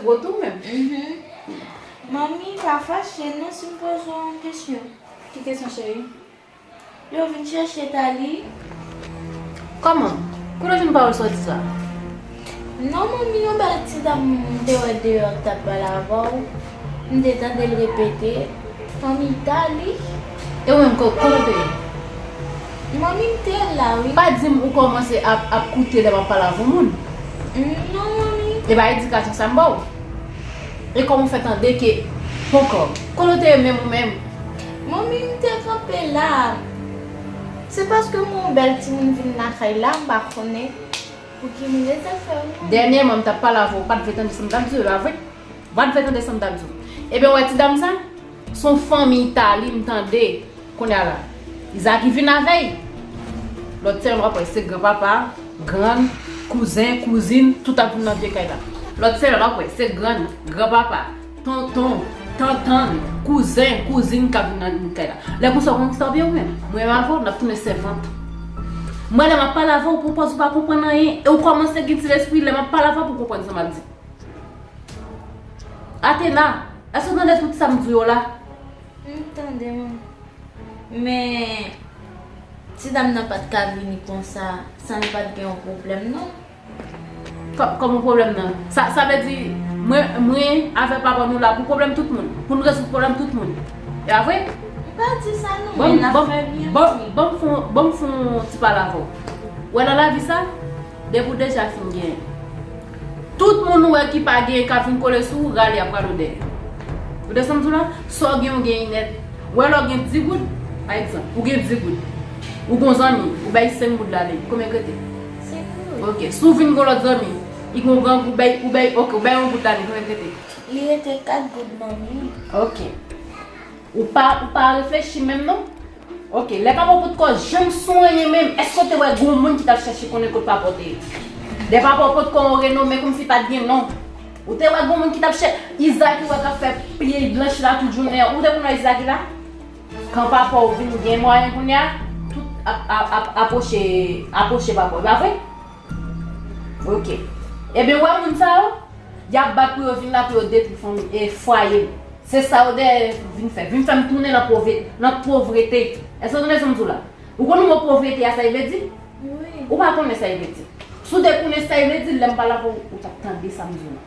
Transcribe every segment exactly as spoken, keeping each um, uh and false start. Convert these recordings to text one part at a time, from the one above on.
Gwo tou menm. Mhm. Manmi, pa fache non si m poze w yon kesyon. Ki kesyon, cheri? Yo vin chèche Tali. Kòman? Kote w jwenn pawòl sa w di sa? Non, manmi, yon bèl ti dam m te wè deyò k t ap pale avè w. M te tande l repete, fanmi Tali. E ou menm, ko-, kote w te ye? Manmi, m te la, wi. Pa di m ou kòmanse ap, ap koute lè m ap pale avè yon moun. Non, manmi. E pa edikasyon sa m ba w. E kòman w fè tande ke, ponkò, kote w te ye menm ou menm? Manmi, m te kanpe la. Se paske m wè yon bèl timoun vin lakay la, m pa konnen pou ki moun e zafè w, manmi. Dènyèman, m t ap pale avè w, w pa t vle tande sa m t ap di w la, vre? W pa t vle tande sa m t ap di w. Ebyen, w wè ti dam sa? Se yon fanmi Itali, m tande. Kounye a la, Izaki vin avè l. Lòt sèl w ap wè, se granpapa, grann, kouzen, kouzin, tout ap vin nan vye kay la. Lòt sèl w ap wè, se grann, granpapa, tonton, tantann, kouzen, kouzin k ap vin nan kay la. Lè konsa, w konn sa w byen ou menm. Mwen menm avè w, n ap tounen sèvant. Mwen, lè m ap pale avè w, pou w pòz ou pa konprann anyen, e w kòmanse gen ti lespri, lè m ap pale avè w, pou w konprann sa m ap di. Atena, èske w tande tout sa m di w yo la? M tande, manmi. Men, ti dam nan pa t ka vini konsa, san l pa t gen yon pwoblèm, non. Kò-, kòman pwoblèm nan? Sa, sa vle di, mwen, mwen avèk papa nou la pou pwoblèm tout moun, pou n rezoud pwoblèm tout moun. E pa vre? M pa di sa, non, men n ap fè byen. Ban m, ban m fè yon, ban m fè yon ti pale avè w. Wè nan lavi sa, depi w deja fin genyen, tout moun ou wè ki pa genyen k ap vin kole sou ou, rale y ap rale w dèyè. Ou tande sa m di w la? Sa w gen, ou genyen nèt. Wè lè w gen dis goud, pa egzanp, ou gen dis goud. Ou gon zanmi, ou bay senk goud la li. Konbyen k rete? Senk goud. Ok, si w vin gon lòt zanmi, li gon grangou, ou bay, ou bay, ok, ou bay yon goud la li, konbyen k rete? Li rete kat goud, manmi. Ok. Ou pa, ou pa reflechi menm non? Ok, lè papa w potko janm sonyen menm, èske w te wè gon moun ki t ap chèche konnen kot papa w te ye? Lè papa w potko yon renome kòmsi pa t gen non. Ou te wè gon moun ki t ap chè-, Izaki wè k ap fè pye blanch la tout jounen an. Ou te konn wè Izaki la? Kan papa w vin gen mwayen kounye a, tout ap, ap, ap, apwoche, apwoche papa w, pa vre? Ok. Ebyen, wè moun sa yo, y ap bat pou yo vin la pou yo detwi fanmi, e fwaye m. Se sa yo dèyè vin fè. Vin fè m tounen nan pove-, nan povrete. Èske w tande sa m di w la? Ou konn mo povrete a, sa l vle di? Wi. Ou pa konnen sa l vle di. Si w te konnen sa l vle di, lè m pale avè w, ou t ap tande sa m di w la.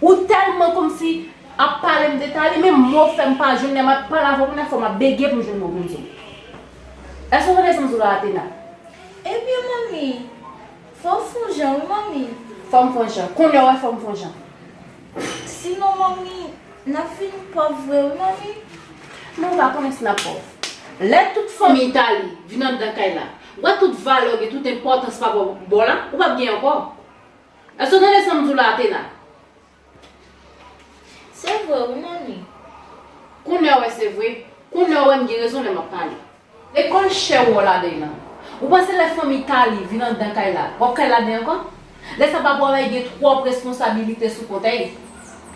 Ou tèlman kòmsi ap pale m de Tali, men mo fè m pa jwenn lè m ap pale avè w, kounye a fò m ap bege pou m jwenn mo pou m di w. Èske w tande sa m di w la, Atena? Ebyen, manmi, fò w fè yon jan, wi, manmi. Fò m fè yon jan. Kounye a w wè fò m fè yon jan. Sinon, manmi, n ap vin pòv vre, wi, manmi. Men w pa konnen si n ap pòv. Lè tout fanmi Tali vin anndan kay la, w wè tout valè w gen, tout enpòtans papa w ba w la, ou p ap gen ankò. Èske w tande sa m di w la, Atena? Se vre, wi, manmi. Kounye a w wè se vre. Kounye a w wè m gen rezon lè m ap pale. Lekòl chè w wè w ladan l lan. Ou panse lè fanmi Tali vin anndan kay la, w ap kay ladan l ankò? Lè sa papa w la gen twòp responsabilite sou kont l.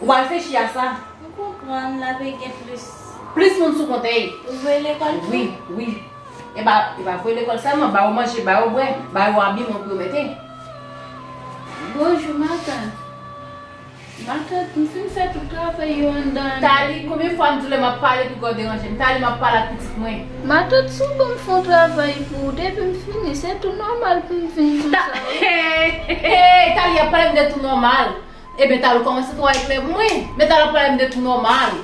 Ou pa reflechi a sa? M konprann, l ap gen plis. Plis moun sou kont l. Ou voye lekòl tou? Wi, wi. E pa, e pa voye lekòl sèlman, ba yo manje, ba yo bwè, ba yo abiman pou yo mete. Bonjou, matant. Matant, m fin fè tout travay yo anndan an. Tali, konbyen fwa m di w lè m ap pale piga w deranje m? Tali, m ap pale ak pitit mwen. Matant, si w ban m fè yon travay pou ou, depi m fini, se tou nòmal pou m vin di w sa, wi. Hey, hey, Tali ap pale m de tou nòmal. Ebyen, Tali, w kòmanse twò eklè pou mwen. Men Tali ap pale m de tou nòmal.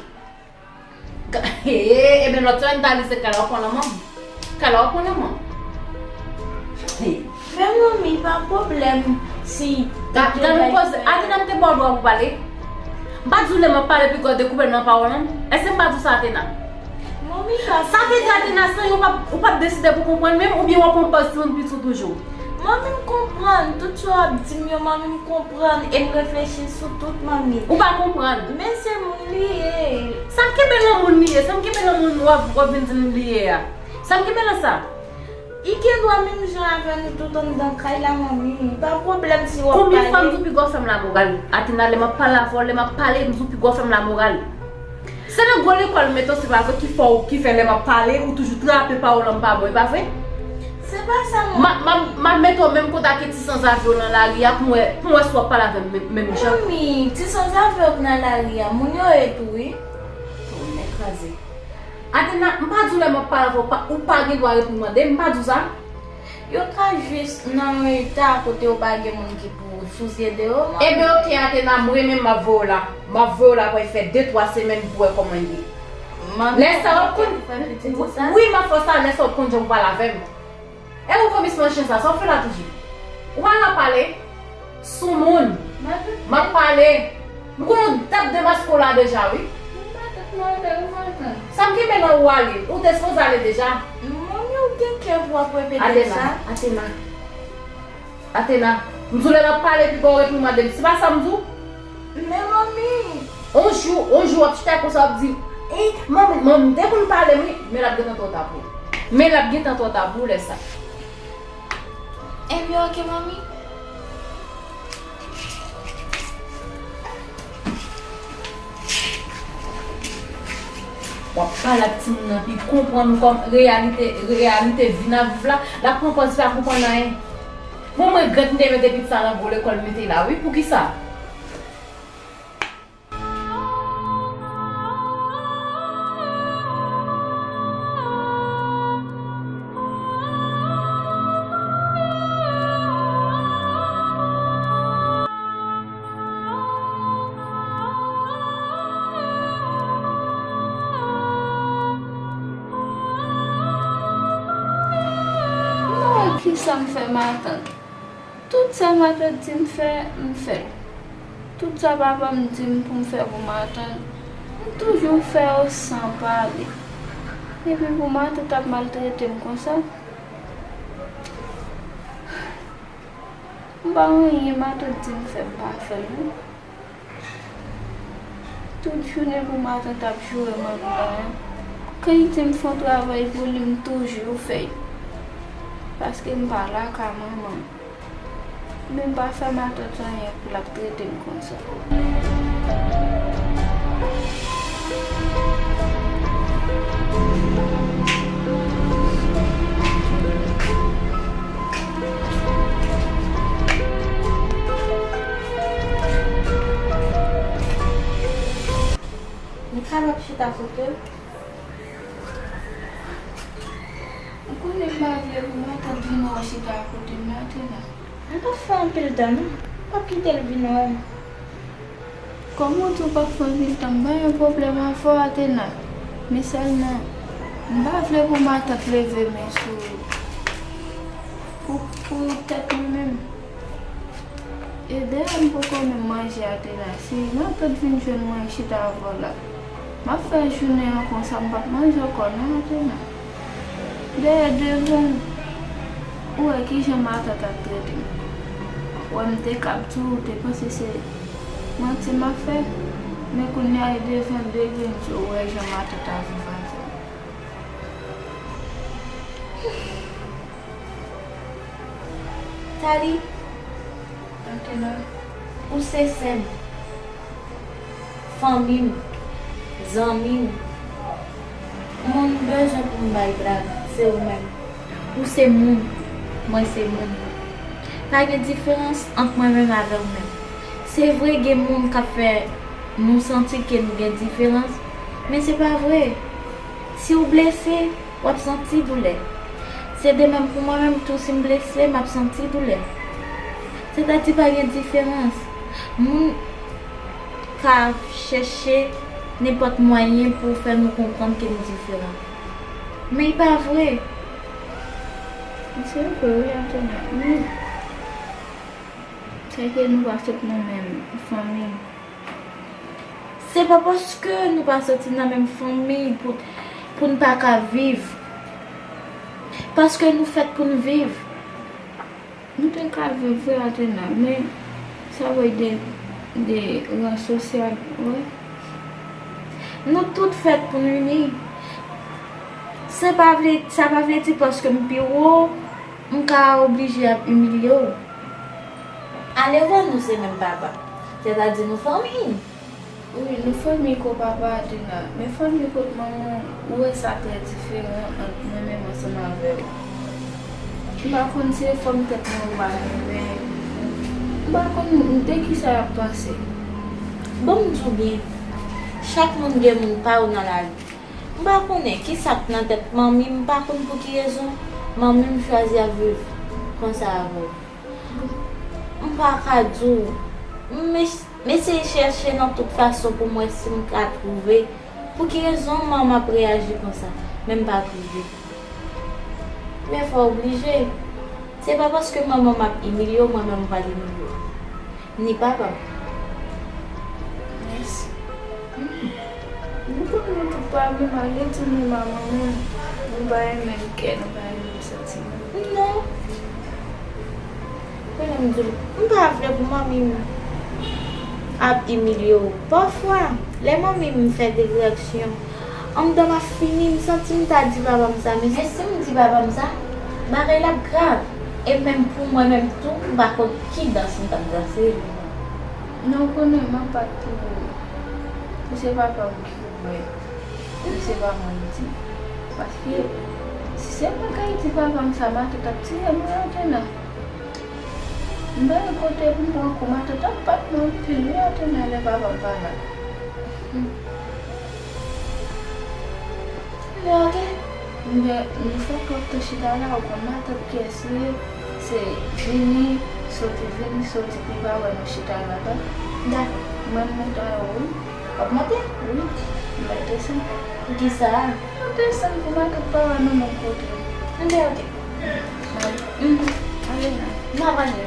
Ebyen, lòt semèn, Tali, se kay la w ap pran nan men m. Kay la w ap pran nan men m. Men manmi, pa pwoblèm si. Gade yon koze, Atena, m te ba w dwa pou pale. M pa di w lè m ap pale piga w dekoupe nan pawòl lan? Èske m pa di w sa, Atena? Manmi, pa. Sa vle di, Atena, se ou p ap, ou p ap deside pou konprann menm, oubyen w ap pran pòz timoun piti w toujou? Manmi, m konprann. Tout sa w ap di m yo, manmi, m konprann e m reflechi sou tout, manmi. Ou pa konprann. Men se moun li ye. Sa m kenbe nan moun li ye, sa m kenbe nan moun w ap, w ap vin di m li ye a. Sa m kenbe nan sa. Li gen dwa menm jan avè nou tout anndan kay la, manmi. Pa pwoblèm si w ap pale. Konbyen fwa m di w piga w fè m lamoral? Atena, lè m ap pale avè w, lè m ap pale, m di w piga w fè m lamoral. Se nan gwo lekòl m mete w, se pa vre, ki fè w, ki fè lè m ap pale, ou toujou trape pawòl an m pa bon, e pa vre? Se pa sa, mwen. M ap, m ap, m ap mete w menm kote ak ti sanzave w nan lari a pou m wè, pou m wè si w ap pale avè m menm, menm jan. Manmi, ti sanzave w k nan lari a, moun yo ye tou, wi. Tonnè kraze. Atena, m pa di w lè m ap pale avè w, pa, ou pa gen dwa reprimande m, m pa di w sa? Yo ka jis nan yon eta kote yo pa gen moun ki pou fizye deyò, manmi. Ebyen, oke, Atena, m renmen m ap voye w la. M ap voye w la pou fè de, twa semèn pou wè kòman l ye. Manmi, lè sa w ap konn, wi, m ap fè sa, lè sa w ap konn jan pou pale avè m. E ou vomisman chen sa, sa w fè la toujou? Ou pa nan pale? Sou moun. M ap pale. M konnen w t ap demaske w la deja, wi. M pa t ap mande, ou matant. Sa m kenbe nan ou ale? Ou te sipoze ale deja. Manmi, ou gen kè pou w ap repete sa? Atena, Atena. Atena, m di w lè m ap pale pi ba w reprimande m. Se pa sa m di w? Men manmi. On jou, on jou, w ap chita konsa, w ap di, "Ei, manmi, manmi, m te konn pale m, wi." Men l ap gentan twò ta pou ou. Men l ap gentan twò ta pou ou lè sa. Ebyen, oke, manmi. W ap pale ak timoun nan, pi konprann kòm reyalite, reyalite vi n ap viv la, l ap pran pòz li pa konprann anyen. Bon, m regrèt m te mete pitit sa nan gwo lekòl m mete la, wi, poukisa? Mwen, kisa m fè matant? Tout sa matant di m fè, m fè. Tout sa papa m di m pou m fè pou matant, m toujou fè yo san pale. Epi pou matant ap maltrete m konsa? M pa anyen matant di m fè m pa fè l, non. Tout jounen pou matant ap joure m anndan an. Kan li di m fè yon travay pou li, m toujou fè l. Paske m pa lakay manman m. Men m pa fè matant anyen pou l ap trete m konsa. Li kapab chita kote w? Ou konnen m pa vle pou matant vin wè w chita akote m la, Atena. M p ap fè anpil tan, non. M p ap kite l vin wè m. Kòm ou di w p ap fè anpil tan, m pa gen pwoblèm avè w, Atena. Men sèlman, m pa vle pou matant leve men sou ou. Pou, pou tèt mwen menm. E dayè m poko menm manje, Atena. Si matant vin jwenn mwen chita avè w la, m ap fè jounen an konsa, m p ap manje ankò non, Atena. Dayè devan w, ou wè kijan matant ap trete m. Ou wè m te kab di w, ou te panse se manti m ap fè. Men kounye a e devan w, devan w, ou wè jan matant ap viv avè m. Tali, Atena, ou se sè m, fanmi m, zanmi m. Moun m bezwen pou m bay blag, se ou menm. Ou se moun, mwen se moun. Pa gen diferans ant mwen menm avè w menm. Se vre, gen moun k ap fè nou santi ke nou gen diferans, men se pa vre. Si w blese, w ap santi doulè. Se de menm pou mwen menm tou, si m blese, m ap santi doulè. Sètadi pa gen diferans. Moun ka chèche nenpòt mwayen pou fè nou konprann ke nou diferan. Men li pa vre. Se vre, wi, Atena. Men, se ke nou pa sot nan menm fanmi. Se pa paske nou pa soti nan menm fanmi pou, pou n pa ka viv. Paske nou fèt pou n viv. Nou te ka viv vre, Atena, men sa voye de, de ran sosyal, wi. Nou tout fèt pou n ini. Se pa vle, sa pa vle di paske m pi wo, m ka oblije ap imilye w. Alevwa nou se menm papa, sètadi nou fanmi. Wi, nou fanmi kot papa Atena, men fanmi kot manman, ou wè sa trè diferan ant mwen menm ansanm avè w. M pa konn si se fòm tèt mwen ou pa mwen, men m pa konn de kisa y ap panse. Bon, m di w byen, chak moun gen moun pa yo nan lavi. M pa konnen kisa k nan tèt manmi m, m pa konn pou ki rezon manmi m chwazi ap viv konsa avè w. M pa ka di w. M es- m eseye chèche nan tout fason pou m wè si m ka twouve pou ki rezon manman m ap reyaji konsa, men m pa twouve. Men fò w oblije. Se pa paske manman m ap imilye w, mwen menm m pral imilye w. Ni papa m. Mèsi. Nou konn nou tout pa menm, ale di nou manman nou, nou pa gen menm kè, nou pa gen menm santiman. Non. Konnen m di w, m pa vle pou manmi m ap imilye w. Pafwa, lè manmi m fè de reyaksyon, anndan m ap fini, m santi m ta di papa m sa, men si m di papa m sa, bagay la ap grav. E menm pou mwen menm tou, m pa konn ki dans m t ap danse. Non, konnen m ap bat pou ou. Pou se papa m ki wè. Pou se pa mwen li di. Paske, si se mwen k al di papa m sa, matant ap tiye mwen atè la. M pa gen kote pou m pran kou, matant ap bat mwen anpil wi atè la lè papa m pa la. Hmm. Lè oke. M gen, nou fè twòp tan chita la, ou konn matant kiyès li ye, se vini, soti, vini, soti, pou l pa wè nou chita la, pa. Dakò. Mwen, m monte anwo wi. W ap monte? Wi. M mèt desann. Poukisa? M ap desann pou matant pa wè nou menm kote. Anben, oke. Mwen, m, ale la. M ap ale.